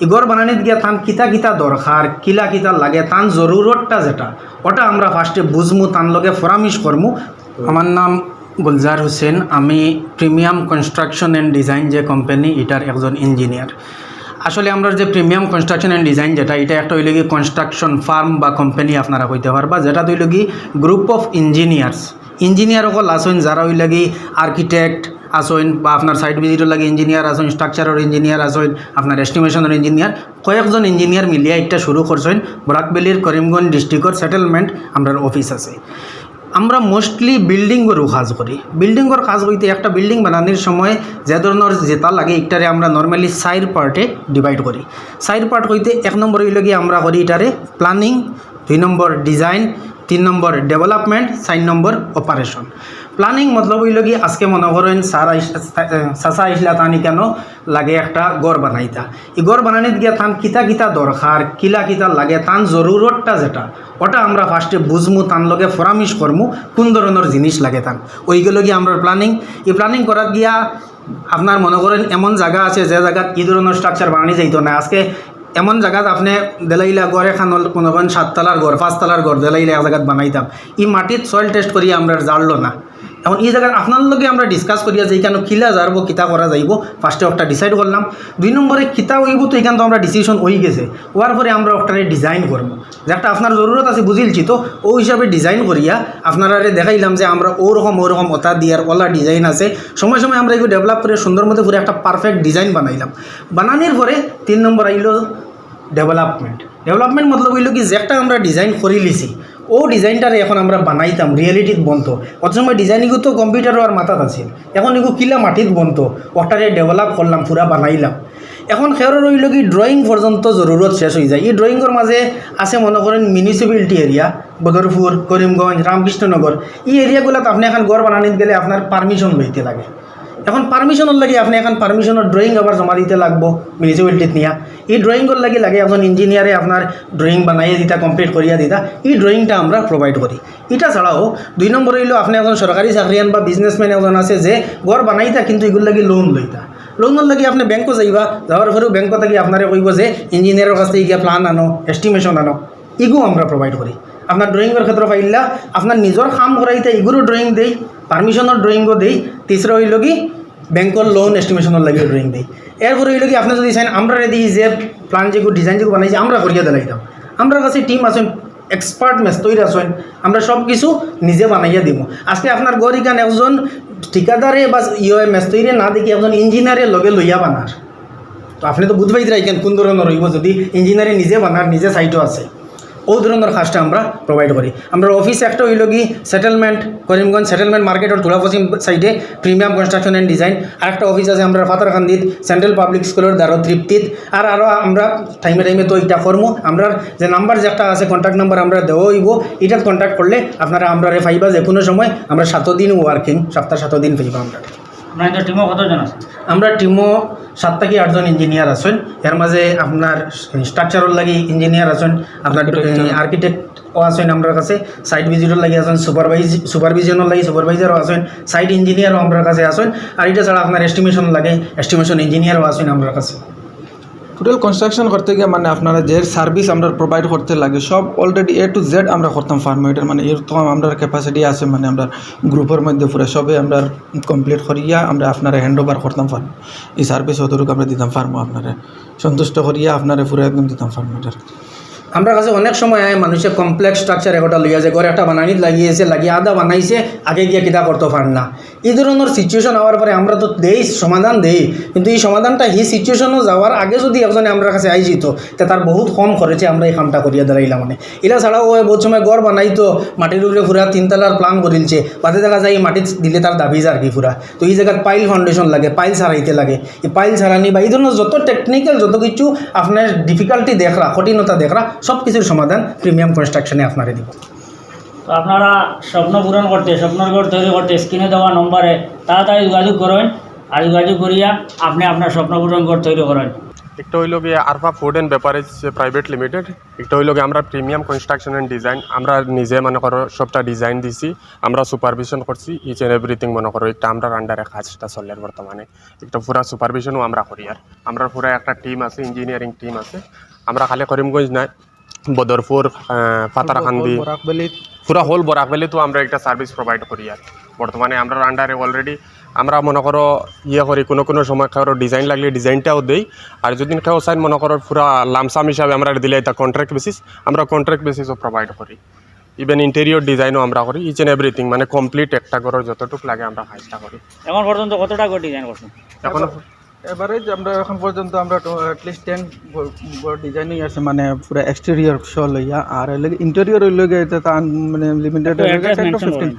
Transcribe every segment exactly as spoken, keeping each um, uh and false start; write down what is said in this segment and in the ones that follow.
ই ঘর বানানিত গিয়া তান কিতা কিতা দরকার, কিলা কিতা লাগে, তান জরুরতটা যেটা, ওটা আমরা ফার্স্টে বুঝমু, তান লগে ফরামিশ করমু। আমার নাম গুলজার হোসেন, আমি প্রিমিয়াম কনস্ট্রাকশন অ্যান্ড ডিজাইন যে কোম্পানি, এটার একজন ইঞ্জিনিয়ার। আসলে আমরা যে প্রিমিয়াম কনস্ট্রাকশন অ্যান্ড ডিজাইন যেটা, এটা একটা হইল কি কনস্ট্রাকশন ফার্ম বা কোম্পানি আপনারা কইতে পারবা, যেটা হইল কি গ্রুপ অফ ইঞ্জিনিয়ার্স। ইঞ্জিনিয়ার অকল আছইন, যারা হইল কি আর্কিটেক্ট আছইন বা আপনার সাইট ভিজিটর লাগি ইঞ্জিনিয়ার আছইন, স্ট্রাকচারর ইঞ্জিনিয়ার আছইন, আপনার এস্টিমেশনর ইঞ্জিনিয়ার, কয়েকজন ইঞ্জিনিয়ার মিলিয়া একটা শুরু করছইন। বরাক ভ্যালির করিমগঞ্জ ডিস্ট্রিক্টর সেটেলমেন্ট আমরার অফিস আছে। আমরা মোস্টলি বিল্ডিংগরও কাজ করি। বিল্ডিংগর কাজ হইতে একটা বিল্ডিং বানানির সময় যে ধরনের যেটা লাগে, ইটারে আমরা নর্মালি চাইর পার্টে ডিভাইড করি। চাইর পার্ট হইতে এক নম্বর হইল কি আমরা করি ইটারে প্ল্যানিং, দুই নম্বর ডিজাইন, তিন নম্বর ডেভেলপমেন্ট, চার নম্বর অপারেশন। প্ল্যানিং মতলব হইল কি আজকে মনে করেন স্যার আইস-, চাচা আইসলা, তানি কেন লাগে একটা ঘর বানাইতা। ই ঘর বানানিত গিয়া তান কিতা কিতা দরকার, কিলা কিতা লাগে, তান জরুরতটা যেটা, ওটা আমরা ফার্স্টে বুঝমু, তান লগে ফরামিশ করমু, কোন ধরনের জিনিস লাগে তান। ওই গেল গিয়া আমরা প্ল্যানিং। ই প্ল্যানিং করাত গিয়া আপনার মনে করেন এমন জায়গা আছে যে জায়গাত ই ধরনের স্ট্রাকচার বানানি যাইতো না। আজকে এমন জায়গাত আপনি দিলাইলা ঘর এখান মনে করেন সাততলার ঘর, পাঁচতলার ঘর দিলাইলা এক জায়গাত বানাইতাম, ই মাটিত সয়েল টেস্ট করিয়া আমরা জানলো না। এখন এই জায়গায় আপনার লগে আমরা ডিসকাস করিয়া যে এখানে কিলা জারবো, কিতা করা যাইবো, ফার্স্টে একটা ডিসাইড করলাম। দুই নম্বরে কিতা হইবো, তো এখান তো আমরা ডিসিশন হয়ে গেছে, হওয়ার পরে আমরা ওটারে ডিজাইন করবো, যে একটা আপনার জরুরত আছে বুঝিলছি, তো ও হিসাবে ডিজাইন করিয়া আপনারারে দেখাইলাম যে আমরা ওরকম ওরকম ওটা দিয়ার ওলা ডিজাইন আছে। সময় সময় আমরা এগুলো ডেভেলপ করে সুন্দর মতো করে একটা পারফেক্ট ডিজাইন বানাইলাম। বানানোর পরে তিন নম্বর আইলো ডেভেলপমেন্ট। ডেভেলপমেন্ট মতলব হইল কি, যে একটা আমরা ডিজাইন করি লিছি, ও ডিজাইনটারে এখন আমরা বানাইতাম রিয়েলিটিত বনতো। অত সময় ডিজাইন ইগু তো কম্পিউটারও আর মাথাত আছিল, এখন ইগু কিলা মাটিত বনতো, ওটারে ডেভেলপ করলাম, পুরা বানাইলাম। এখন খেয়াল রইল কি, ড্রয়িং পর্যন্ত জরুরত শেষ হয়ে যায়। এই ড্রয়িংয়ের মাঝে আছে মনে করেন মিউনিসিপ্যালিটি এরিয়া, বদরপুর, করিমগঞ্জ, রামকৃষ্ণনগর, এই এরিয়াগুলোতে আপনি এখন ঘর বানানিত গেলে আপনার পারমিশন লইতে লাগে। এখন পারমিশনের লাগি আপনি এখন পারমিশনের ড্রয়িং আবার জমা দিতে লাগবো মিউনিসিপ্যালিটিত নিয়া। এই ড্রয়িংয়ের লাগি লাগে একজন ইঞ্জিনিয়ারে আপনার ড্রয়িং বানাইয়া দিতা, কমপ্লিট করিয়া দিতা, এই ড্রয়িংটা আমরা প্রোভাইড করি। এটা ছাড়াও দুই নম্বর হইলো আপনি একজন সরকারি চাকরিয়ান বা বিজনেসম্যান একজন আছে যে ঘর বানাইতা কিন্তু এগুলোর লাগি লোন লইতা। লোনের লাগি আপনি ব্যাংকও যাইবা, যাওয়ার পরেও ব্যাংক থাকি আপনারে কইব যে ইঞ্জিনিয়ারের কাছ থেকে গিয়া প্ল্যান আনো, এস্টিমেশন আনো, এগুলো আমরা প্রোভাইড করি। আপনার ড্রয়িংয়ের ক্ষেত্রে পাইলা, আপনার নিজের কাম করাইতে এগুলো ড্রয়িং দেই, পারমিশনের ড্রয়িংও দেই। তিসরা হইল কি ব্যাংকর লোন এস্টিমেশনের লাগি ড্রয়িং দেই। এরপরে হইল কি আপনি যদি চাইন আমরা রেডি যে প্ল্যান যেগুলো ডিজাইন যেগুলো বানাইছি আমরা করিয়া দিলাইতাম। আমরা কাছে টিম আছেন, এক্সপার্ট মেস্তইর আছেন, আমরা সব কিছু নিজে বানাইয়া দিব। আজকে আপনার ঘর ইখান একজন ঠিকাদারে বা ইয়ে মেস্তইরে না দেখি একজন ইঞ্জিনিয়ারে লগে লইয়া বানার, তো আপনি তো বুঝবাই ইখান কোন ধরনের হইব যদি ইঞ্জিনিয়ারে নিজে বানার, নিজে সাইটও আছে। ও ধরনের কাজটা আমরা প্রোভাইড করি। আমরা অফিস একটা হইল কি সেটেলমেন্ট, করিমগঞ্জ সেটেলমেন্ট মার্কেটের তুলা পশ্চিম সাইডে প্রিমিয়াম কনস্ট্রাকশন অ্যান্ড ডিজাইন। আর একটা অফিস আছে আমরা পাথারকান্দিত সেন্ট্রাল পাবলিক স্কুলের দ্বারো তৃপ্তিত। আর আরও আমরা টাইমে টাইমে তো এটা করমু। আমরা যে নাম্বার যে একটা আছে, কন্ট্যাক্ট নাম্বার আমরা দেওয়া হইব, এটা কন্ট্যাক্ট করলে আপনারা আমরারে পাইবা যে কোনো সময়। আমরা সাত দিন ওয়ার্কিং, সপ্তাহ সাত দিন পাইবা আমরা। আপনার টিমও কতজন আছে? আমরা টিমও সাত থাকি আটজন ইঞ্জিনিয়ার আছেন। এর মাঝে আপনার স্ট্রাকচারের লাগি ইঞ্জিনিয়ার আছেন, আপনার আর্কিটেক্টও আছেন আমরার কাছে, সাইট ভিজিটর লাগি আছেন, সুপারভাইজ সুপারভিশনের লাগি সুপারভাইজারও আছেন, সাইট ইঞ্জিনিয়ারও আমরার কাছে আছেন। আর এটা ছাড়া আপনার এস্টিমেশন লাগে, এস্টিমেশন ইঞ্জিনিয়ারও আছেন আমরার কাছে। টোটাল কনস্ট্রাকশন করতে গিয়া মানে আপনারা যে সার্ভিস আমরা প্রোভাইড করতে লাগে সব অলরেডি এ টু জেড আমরা করতাম পারমু। এটার মানে এরকম আমরা ক্যাপাসিটি আছে, মানে আমরা গ্রুপের মধ্যে পুরো সবে আমরা কমপ্লিট করিয়া আমরা আপনারা হ্যান্ড ওভার করতাম পারমু। এই সার্ভিস অতটুকু আমরা দিতাম পারমু, আপনারা সন্তুষ্ট করিয়া আপনারা পুরো একদম দিতাম পারমু এটার। আমরার কাছে অনেক সময় আয় মানুষে কমপ্লেক্স স্ট্রাকচার একটা লইয়া যায়, ঘর একটা বানানিত লাগিয়েছে, লাগিয়ে আধা বানাইছে, আগে গিয়া কিতা করতে পার না। এই ধরনের সিচুয়েশন হওয়ার পরে আমরা তো দেই, সমাধান দেই, কিন্তু এই সমাধানটা এই সিচুয়েশনও যাওয়ার আগে যদি একজনে আমরার কাছে আইযিত, তে তার বহুত কম খরচে আমরা এই কামটা করিয়া দিলাইলাম। মানে ইলা ছাড়াও অয় বহুত সময় ঘর বানাইতো, মাটির উপরে পুরা তিনতলার প্ল্যান করিলছে, বাদে দেখা যায় এই মাটিত দিলে তার দাবি যার কি পুরা। তো এই জায়গাত পাইল ফাউন্ডেশন লাগে, পাইল ছাড়াইতে লাগে, এই পাইল ছাড়ানি বা এই ধরনের যত টেকনিক্যাল যত কিছু আপনার ডিফিকাল্টি দেখরা, কঠিনতা দেখরা, সব কিছুর সমাধান প্রিমিয়াম কনস্ট্রাকশনে আপনারে দিব। তো আপনারা স্বপ্ন পূরণ করতে, স্বপ্নর ঘর তৈরি করতে স্ক্রিনে দেওয়া নম্বরে তাড়াতাড়ি যোগাযোগ করইন। আর যোগাযোগ করিয়া আপনি আপনার স্বপ্ন পূরণ ঘর তৈরি করইন। একটা হইল গিয়া Arfa food and beverage private limited. একটা হইল গিয়া আমরা প্রিমিয়াম কনস্ট্রাকশন অ্যান্ড ডিজাইন, আমরা নিজে মনে করো সবটা ডিজাইন দিছি, আমরা সুপারভিশন করছি, ইচ অ্যান্ড এভরিথিং। মনে করো একটা আমরার আন্ডারে কাজটা চলের বর্তমানে, একটা পুরা সুপারভিশনও আমরা করি। আর আমরার পুরা একটা টিম আছে, ইঞ্জিনিয়ারিং টিম আছে। আমরা খালি করিমগঞ্জ নাই, বদরপুর, আহ, পাথারকান্দি, বরাক ভ্যালি। পুরা হোল বরাক ভ্যালিত আমরা একটা সার্ভিস প্রোভাইড করি। আর বর্তমানে আমরার আন্ডারে অলরেডি আমরা মনে করো ইয়ে করি, কোনো কোনো সময় কারো ডিজাইন লাগলে ডিজাইনটাও দেই। আর যদি কেউ চাইন মনে করো পুরা লামসাম হিসাবে আমরা দিলে, এটা কন্ট্রাক্ট বেসিস, আমরা কন্ট্রাক্ট বেসিসও প্রোভাইড করি। ইভেন ইন্টেরিয়র ডিজাইনও আমরা করি, ইচ অ্যান্ড এভরিথিং, মানে কমপ্লিট একটা ঘরর যতটুক লাগে আমরা কাজটা করি। এখন পর্যন্ত কতটা ঘর ডিজাইন করছেন? এখন এভারেজ আমরা এখন পর্যন্ত আমরা অ্যাটলিস্ট টেন ঘর ডিজাইনই আছে, মানে পুরা এক্সটেরিয়র সহ লইয়া। আর ইন্টেরিয়র হইল গিয়া এটা তার মানে লিমিটেড। একটু অ্যাড্রেস মেনশন করেন।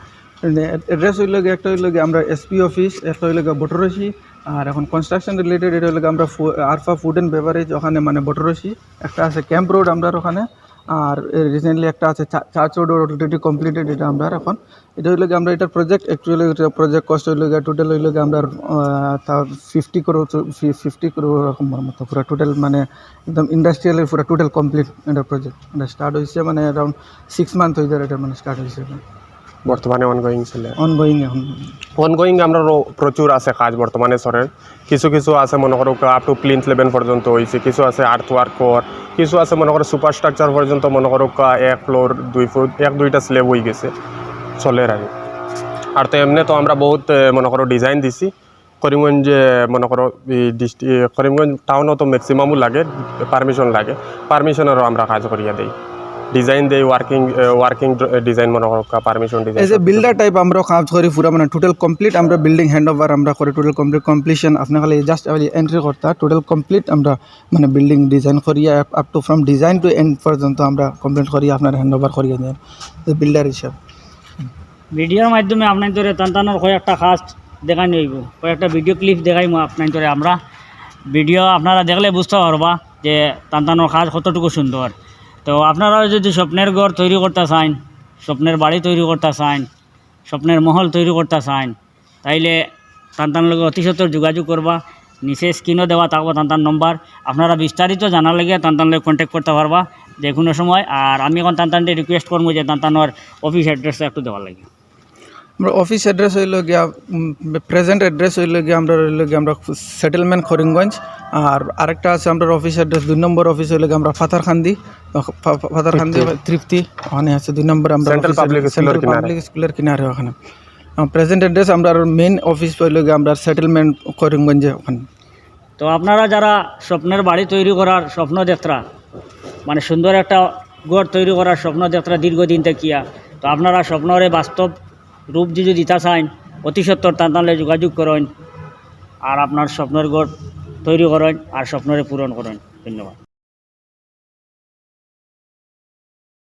অ্যাড্রেস হইল গিয়া, একটা হইল গিয়া আমরা এসপি অফিস, একটা হইল গিয়া বটরশি। আর এখন কনস্ট্রাকশন রিলেটেড, এটা হইল গিয়া আমরা ফু- আরফা ফুড অ্যান্ড বেভারেজ, ওখানে মানে বটরশি। একটা আছে ক্যাম্প রোড আমরার ওখানে। আর রিসেন্টলি একটা আছে চা- চার্চ রোড, অলরেডি কমপ্লিটেড। এটা আমরার এখন, এটা হইল গিয়া আমরা এটার প্রজেক্ট, অ্যাকচুয়ালি এটা প্রজেক্ট কস্ট হইল গিয়া টোটাল হইল গিয়া আমরা, আহ, তা ফিফটি করোড়, ফিফটি করোড় ওরকম মতো পুরা টোটাল, মানে একদম ইন্ডাস্ট্রিয়ালের পুরা টোটাল কমপ্লিট। এটা প্রজেক্ট এটা স্টার্ট হয়েছে মানে অ্যারাউন্ড সিক্স মান্থ হয়ে যায়, এটা মানে স্টার্ট হয়েছে। বর্তমানে অনগোয়িং চলে। অনগোয়িং এখন। অনগোয়িং আমরা রো- প্রচুর আছে কাজ বর্তমানে চলের। কিছু কিছু আছে মনে করো আপ টু প্লিন্থ লেভেল পর্যন্ত হয়েছে, কিছু আছে আর্থ ওয়ার্ক কর, কিছু আছে মনে করো সুপার স্ট্রাকচার পর্যন্ত মনে করো এক ফ্লোর দুই ফুট এক দুইটা স্ল্যাব হয়ে গেছে, চলের আর কি। আর তো এমনি তো আমরা বহুত, এ, মনে করো ডিজাইন দিছি করিমগঞ্জে, মনে করো এই ডিস্ট্রি- করিমগঞ্জ টাউনও তো ম্যাক্সিমামও লাগে, পারমিশন লাগে, পারমিশনেরও আমরা কাজ করিয়া দেই, ডিজাইন দেই, ওয়ার্কিং, ওয়ার্কিং ডিজাইন মনে করো, permission design. As a builder type আমরা কাজ করি পুরা, মানে টোটাল কমপ্লিট আমরা বিল্ডিং হ্যান্ড ওভার আমরা করি, টোটাল কমপ্লিট কমপ্লিশন। আপনি খালি জাস্ট খালি এন্ট্রি করতা, টোটাল কমপ্লিট আমরা মানে বিল্ডিং ডিজাইন করিয়া up to from design to end পর্যন্ত আমরা কমপ্লিট করি, আপনার হ্যান্ড ওভার করিয়া দেন বিল্ডার হিসাব। ভিডিওর মাধ্যমে আপনাইন্তরে তান তানর কয়েকটা কাজ দেখানি হইব, কয়েকটা ভিডিও ক্লিপ দেখাইমু আপনাইন্তরে আমরা। ভিডিও আপনারা দেখলে বুঝতে পারবা যে তান তানর কাজ কতটুকু সুন্দর। তো আপনারাও যদি স্বপ্নের ঘর তৈরি করতে চাইন, স্বপ্নের বাড়ি তৈরি করতে চাইন, স্বপ্নের মহল তৈরি করতে চাইন, তাইলে তান তান লগে অতি সত্বর যোগাযোগ করবা। নিচে স্ক্রিনও দেওয়া থাকবো তান তান নম্বর। আপনারা বিস্তারিত জানার লাগিয়া তান তান লগে কন্ট্যাক্ট করতে পারবা যে কোনো সময়। আর আমি এখন তান তানরে রিকোয়েস্ট করবো যে তান তানর অফিস অ্যাড্রেসটা একটু দেওয়ার লাগি। আমরা অফিস অ্যাড্রেস হইল গিয়া, প্রেজেন্ট অ্যাড্রেস হইল গিয়া আমরা হইল গিয়া আমরা সেটেলমেন্ট করিমগঞ্জ। আর আরেকটা আছে আমরা অফিস অ্যাড্রেস দুই নম্বর অফিস হইল গিয়া আমরা পাথারকান্দি, পা- পা- পাথারকান্দি তৃপ্তি। তৃপ্তি, ওখানে আছে দুই নম্বর আমরা সেন্ট্রাল পাবলিক স্কুলের কিনারে। পাবলিক স্কুলের কিনারে ওখানে। প্রেজেন্ট অ্যাড্রেস আমরা মেইন অফিস হইল গিয়া আমরা সেটেলমেন্ট করিমগঞ্জে ওখানে। তো আপনারা যারা স্বপ্নের বাড়ি তৈরি করার স্বপ্ন দেখতরা, মানে সুন্দর একটা ঘর তৈরি করার স্বপ্ন দেখতরা দীর্ঘদিন থাকিয়া, তো আপনারা স্বপ্নরে বাস্তব রূপ যদি দিতা চাইন, অতি সত্বর তান তানলে যোগাযোগ করইন, আর আপনার স্বপ্নের ঘর তৈরি করইন আর স্বপ্নরে পূরণ করইন। ধন্যবাদ।